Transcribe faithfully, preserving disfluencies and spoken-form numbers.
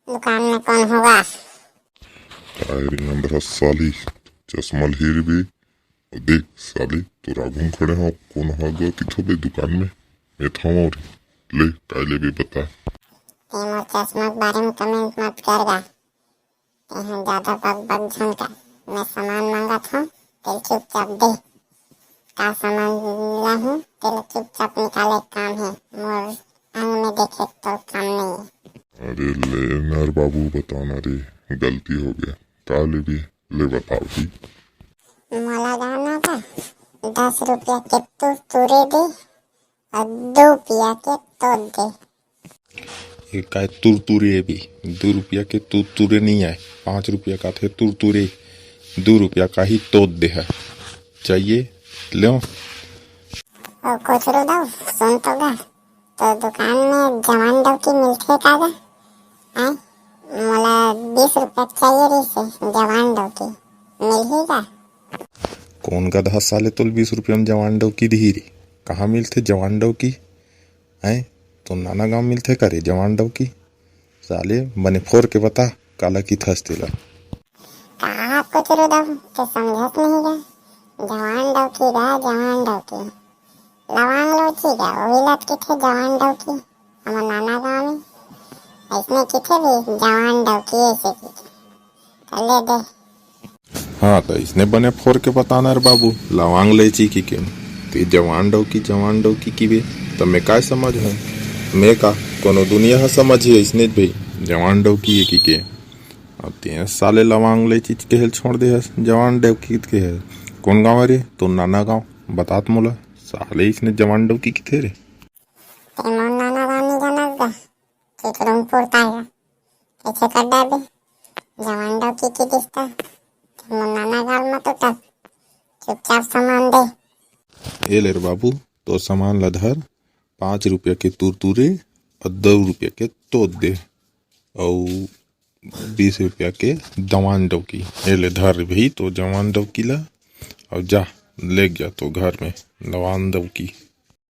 दुकान में कौन होगा? काय रे नंदरा साली, चश्मा ल हेरबे। अउ देख साली, तोर आघू म खड़े हंव, कोन हा गा किथो बे दुकान में? मैं थावं रे। ले, काय लेबे बता। ते मोर चश्मा के बारे में comment मत कर गा। तेहा ज्यादा बक बक झन कर। मैं सामान मांगत हंव, तेल चुपचाप दे। का सामान लाहूं, तेल चुपचाप निकाले काम हे। मोर अंग में देखे तोर काम नहीं हे। अरे ले ना रे बाबू, बता ना रे, गलती हो गया। का लेबे? ले बताओ जी। मोला जाना था, दस रुपया के तुरतुरे दे अउ दू पिया के तोद दे। ये काय तुरतुरे हे बे? दू रुपया के तुरतुरे नहीं आय, पाँच रुपया का थे तुरतुरे, दू रुपया का ही तोद दे है। चाहिए? ले। ओ कोचरू दाऊ, सुन तो गा, तो दुकान में जवान डौकी मिलथे का गा? आय, मोला बीस रुपया चाहिए रहिसे जवान डौकी, मिलही का? कौन गधा साले तोल बीस रुपया में जवान डौकी दिही रे? कहाँ मिलथे जवान डौकी? आय, तो नाना गांव मिलथे का रे जवान डौकी? साले बने फोर के बता, काला किथस तेला। का कोचरू दाऊ, ते समझत नहीं गा? जवान डौकी गा, जवान डौकी। लवांग लोची गा, ओही लत किथे जवान डौकी। हमर नाना गांव में अइसने किथे भी जवान डौकी अइसे किथे। त ले दे। हाँ, त इसने बने फोर के बताना रे बाबू, लवांग लेची की के। ते जवान डौकी, जवान डौकी की बे, त मैं काय समझ हूँ? मैं का, कोनो दुनिया ह समझ ही अइसने भाई, जवान डौकी है की के। अब ते साले लवांग लेची कहेल छोड़ दे हस, जवान डौकी के है। कौन गाँव है रे? तो नाना गाँव, बतात मोला, साले इसने जवान डौकी किथे रे? ते मोर नाना गाँव नहीं जानस गा, चिकरुंगपुर ताय गा। पीछे कर डाबे, जवान डौकी की दिस्ता। ते मोर नाना गाल मत उठा, चुपचाप सामान दे। ए ले रे बाबू, तो सामान ला धर, पाँच रुपया के तुरतुरे अउ दो रुपया के तोद दे, अउ बीस रुपया के जवान डौकी। ए ले धर रे भाई, तो जवान डौकी ला, अउ जा, ले जा तो घर में जवान डौकी।